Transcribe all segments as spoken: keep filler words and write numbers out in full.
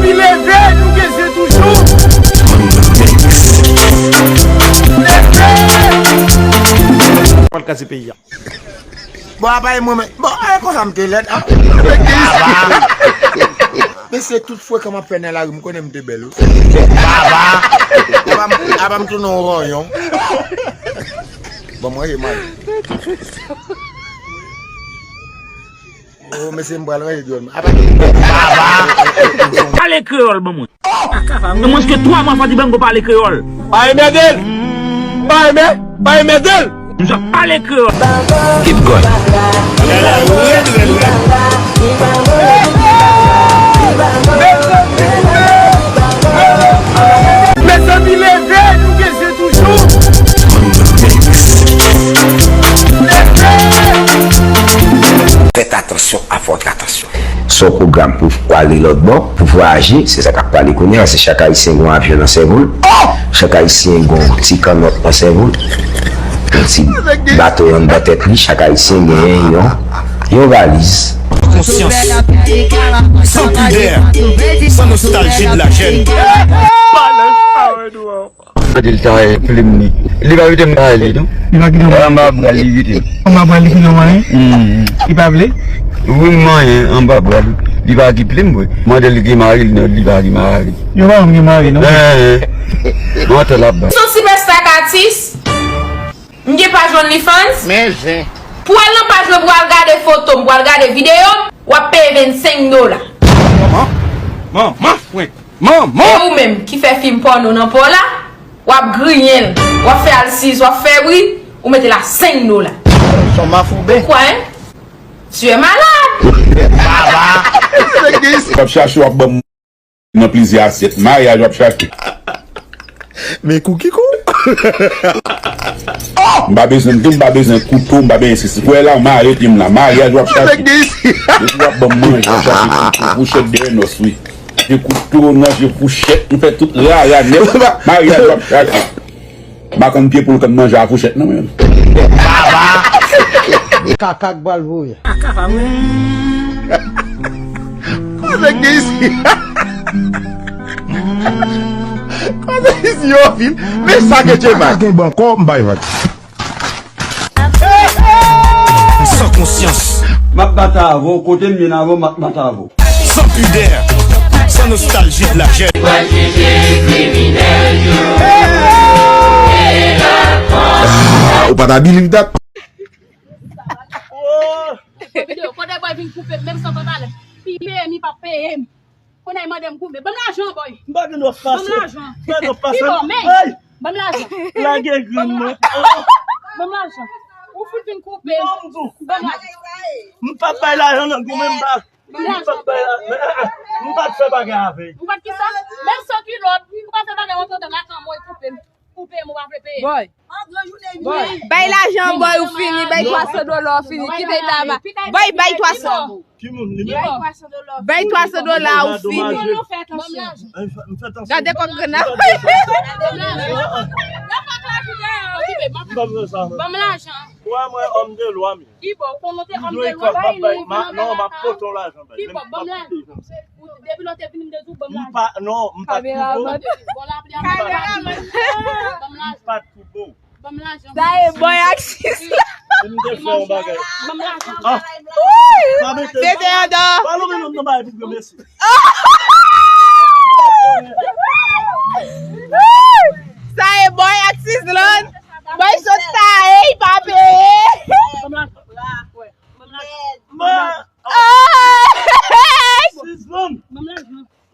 Pi leve, nou gen zen toujou. Leve! Pral kraze peyi a. Bon, apa e mwen menm? Bon, e konsa m te lèd, a? Mesye, tout frekan m ap fè nan lari, m konnen m te bèl, wi. Apa m, apa m tounen yon ranyon. Bon, mwen, e mal. Oh, mesye, m pral ranje djòl mwen. Apa. Pale kreyòl ban mwen. Nan mwens ke twa mwa, Fadibango pale kreyòl. Pa enmède l! Pa enmè-, pa enmède l! M ap pale kreyòl. Keep going. Mezanmi, leve, nou gen zen toujou. Leve! Faites attention à votre attention. Se yon pwogram pou w ale lòt bò, pou vwayaje, se sa k ap pale kounye a, se chak Ayisyen gen yon avyon nan sèvo l. Chak Ayisyen gen yon ti kannòt nan sèvo l. Yon ti bato anndan tèt li, chak Ayisyen gen yon, yon valiz. Konsyans, san pidè, san nostalji de la jèn. Mande l sa, e, plim ni. Li pa kite m bay li, non. Li pa kite m. Anba bra li kite m. Anba bra li kite m, wi. Hmm. Li pa vle? Wi, m manyen anba bra li. Li pa ki plim, wi. Mande l ki mari l, non, li pa ki mari. Yo pa yon ki mari, non. Eh, eh. Mantè l ap bay. Son Sylvester ak atis. M gen paj OnlyFans. Men zen. Pou al nan paj mwen pou al gade foto m, pou al gade videyo m, w ap peye vennsenk dola. Manman, manman, fwent. Manman! E ou menm ki fè fim pòno nan pa w la, w ap griyen l, w ap fè alsiz, w ap fè bri, ou mete la senk dola. Son mafoube. Pourquoi, hein? Tu es malade! Baba! W ap chache, w ap ban m nan plizyè asyèt. Maryaj w ap chache. Men kou ki kou? M pa bezwen, m pa bezwen kouto, m pa bezwen sesi. Kwè la, w mare pye m la. Maryaj w ap chache. Depi w ap ban m manje, w ap chache kouto, fouchèt dèyè nòs, wi. Je kouto, nan je fouchèt, m fè tout rara nèt. Maryaj w ap chache. M pa konn pye poul konn manje a fouchèt, non, men. Kaka k pral voye. Kaka pa mwen. Kote ki isi? Kote ki isi yo vin? Men sa ke Djemay. Gen bon kò, m bay vag. M san konsyans. M ap bat avè w, kote m ye n avè w, m ap bat avè w. San pidè, san nostalji de la jèn. Ah, ou pa ta believe that? Videyo, kote bòy vin koupe m, menm san pantalè. Pi peye m, li pa peye m. Kounye a, li mande m konbyen. Ban m lajan, bòy. M pa gen dwa pase. Ban m lajan. M pa gen dwa pase. Pi bon, men. Hey! Ban m lajan. Lage grenn mwen. Ban m lajan. Ou fout vin koupe m. Non, m di w. Ban m lajan. M p ap bay lajan nan goumen m pa. M p ap bay lajan. M pa t fè bagay avè l. Ou pa t kisa? Menm san kilòt, ou pa fè bagay, ou antre nan lakan mwen, koupe m. Koupe m, ou pa vle peye. Bòy. Bòy. Bay lajan, bòy, ou fini. Bay twa san dola, ou fini. Kite taba. Bòy, bay twa san. Ki moun li menm? Bay twa san dola, ou fini. Ban m lajan. Gade kòk grenn nan. Ban m lajan. Ban m lajan. Wè mwen, òm de lwa m ye. Ki bò, ou konnen w te òm de lwa, bay li, non, m ap pote w lajan, bay. Ki bò, ban m lajan. Depi lè w te vini, m te di w, ban m lajan. M pa, non, m pa t koupe w. Bon, lapli ap fè. Ban m lajan. M pa t koupe w. Ban m lajan. Sa e bòy ak sis la. M te fè yon bagay. Ban m lajan. Ah. Wi! Mete andan. Pale w menm nan bagay pou granmesi. Sa e bòy ak sis lan. Bòy sot sa e, li pa peye. Ban m lajan. Ban m lajan. Ah! Sizlann,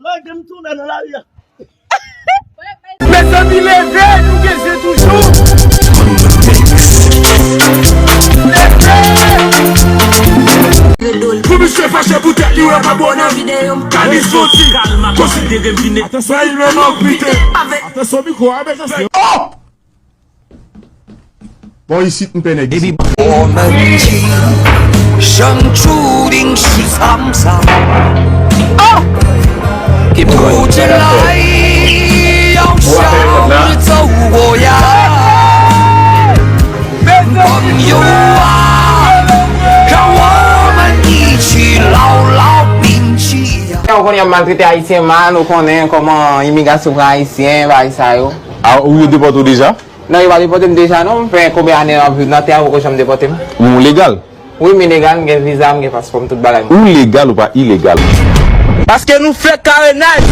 lage m tounen nan lari a. Mezanmi, leve, nou gen zen toujou. Leve! Pou misye fache pou tèt li, wè pa bon nan. Kalis soti, konsidere m vin. Atansyon, li menm ap pite. Atansyon, mikwo a, men sa se. Oh! Bon, isit m pè nèg isit. Woman G, Jean Chuding, she's hamsa. Oh! Keep going. Put your light, yo, shout to Royal. Bam, yo, ah. Ka woman G, loud, loud, Minchi. Yo, Kounye a m maltrete Ayisyen mal, ou konnen kòman imigrasyon pran Ayisyen, bagay sa yo. A, ou yo depòte w deja? Non, yo pa depòte m deja non, m fè konbyen ane nan, nan tè a, yo poko janm depòte m. Ou legal? Wi, m ilegal, m gen viza, m gen paspò m, tout bagay m. Ou legal ou pa ilegal? Paske nou fè karenaj.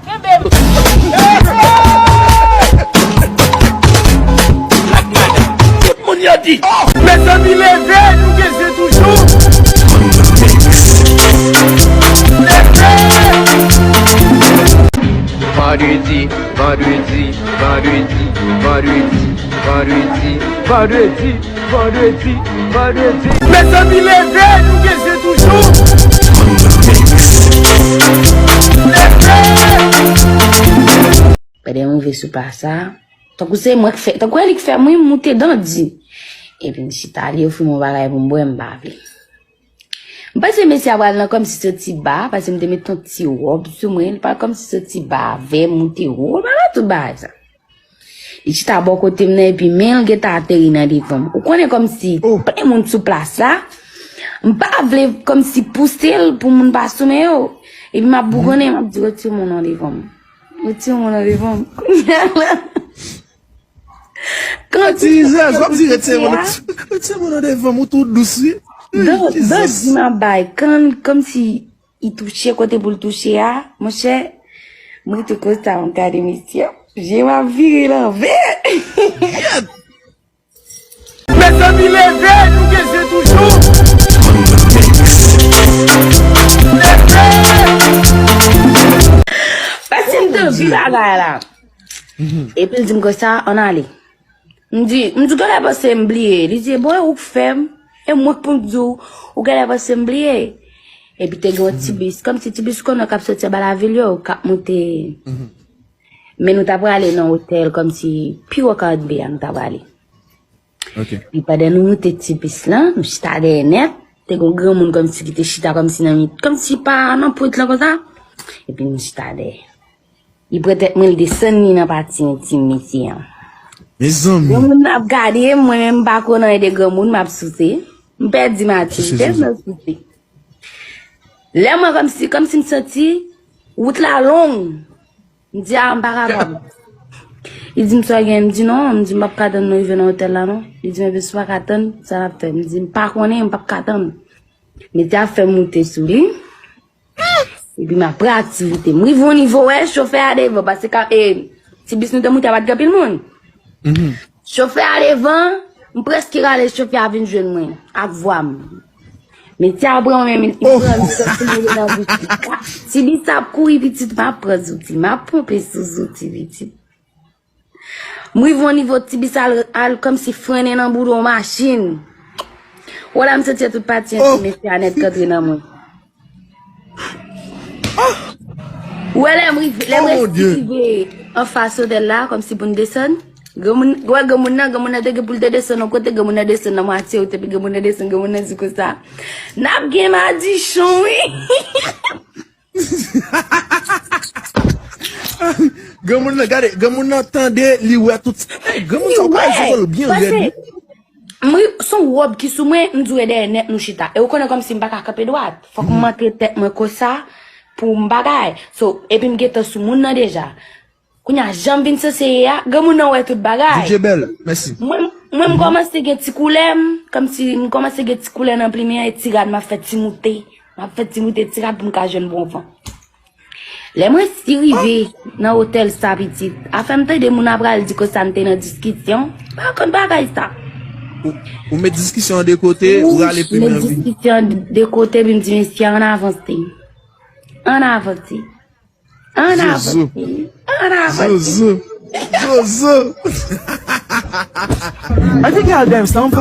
Kenbe m. Tout moun yo di. Mezanmi, leve, nou gen zen toujou. Leve. Vandredi, vandredi, vandredi, vandredi, vandredi, vandredi, vandredi, vandredi. Mezanmi, leve, nou gen zen toujou. Leve. Pandan m rive sou plas la, tankou se mwen k fè, tankou e li k fè m, wi, m moute dan di. Epi m chita, li ofri m yon bagay pou m bwè, m pa vle. M panse mesye a pral nan kòmsi soti ba, paske m te met yon ti wòb sou mwen, li pral kòmsi soti ba, avè m moute wo, li pral tout bagay sa. Li chita bò kote m nan, epi men l gentan ateri nan devan m. Ou konnen kòmsi plen moun sou plas la, m pa vle kòmsi pouse l pou moun pa sou men yo. Epi m ap bougonnen, m ap di, retire men w nan devan m. Retire men w nan devan m. Kounye a la. Kan ti rizèz, w ap di retire men w nan, retire men w nan devan m, ou tou dous, wi. Wi, dan, dan di m ap bay, kan, kòmsi li touche kote pou l touche a, monchè, m rete konsa, m gade mesye, je m ap vire lanvè. Mezanmi, leve, nou gen zen toujou. Leve. Paske m te anvi bagay la. Epi l di m konsa, ann ale. M di, m di, ou genlè panse m bliye. Li di, bon, e ou k fè m? E mwen k pou m di w, ou genlè panse m bliye. Epi te gen yon ti bis, kòmsi ti bis kounye a k ap soti anba lavil yo, k ap moute. Men nou ta prale nan otèl, kòmsi pi wo Caribbean nou ta prale. Epi pandan nou moute ti bis lan, nou chita dèyè nèt, te gen yon granmoun kòmsi ki te chita kòmsi nan mit, kòmsi pa nan pwent lan konsa. Epi nou chita dèyè. Li pran tèt mwen, li desann li nan pati entim mesye an. Mezanmi. Granmoun nan ap gade m, mwen menm m pa konn anyen de granmoun, m ap souse. M pèdi matirite m nan souse. Lè mwen kòmsi, kòmsi m santi wout la long. M di, a, m pa kapab. Li di m, sa w gen? M di, non, m di, m p ap ka tann nou rive nan otèl la, non. Li di m, ebyen, si w pa ka tann, sa n ap fè? M di, m pa konnen, m p ap ka tann. Mesye a fè m moute sou li. Epi m ap pran aktivite m. M rive yon nivo, wè, chofè a devan, paske ka, e, ti bis nou te moute a pa t gen anpil moun. Chofè a devan, m prèske rale chofè a vin jwenn mwen, ak vwa m. Mesye a pran mwen, men li pran m, li sot sou mwen nan bouch li. Ti bis ap kouri, pitit, m ap pran zouti, m ap ponpe sou zouti, pitit. M rive yon nivo, ti bis al, al kòmsi frennen nan boudon machin. Wè la, m santi tout pati entim mesye a nèt k antre nan mwen. Wè, lè m rive, lè m resi rive anfas otèl la, kòmsi pou n desann. Granmoun, wè granmoun nan, granmoun nan te gen pou l te desann yon kote, granmoun nan desann nan mwatye wout, epi granmoun nan desann, granmoun nan di konsa, n ap gen madichon, wi. Granmoun nan, gade, granmoun nan tande, li wè tout. Ey, granmoun sa w pa jere l byen rèd, wi. M ri, s on wòb ki sou mwen, m di w e dèyè nèt nou chita. E ou konnen kòmsi m pa ka kanpe dwat. Fòk m antre tèt mwen konsa pou m bagay. So, epi m gentan sou moun nan deja. Kounye a, jan m vin sanse ye a, granmoun nan wè tout bagay. D J Bell, mèsi. Mwen, mwen m kòmanse gen ti koulè, m, kòmsi m kòmanse gen ti koulè nan plimen an, e ti rad m ap fè ti moute. M ap fè ti moute ti rad pou m ka jwenn bon van. Lè m resi rive nan otèl sa, pitit, afè m tande moun ap pral di konsa m te nan diskisyon, m pa konn bagay sa. Ou, ou met diskisyon an de kote, ou rale plimen an vini. Wi, m met diskisyon an de kote, epi m di, mesye, ann avanse. Ann avanse. Ann avanse. Ann avanse. Zozo. Zozo. I think y'all damn stumble.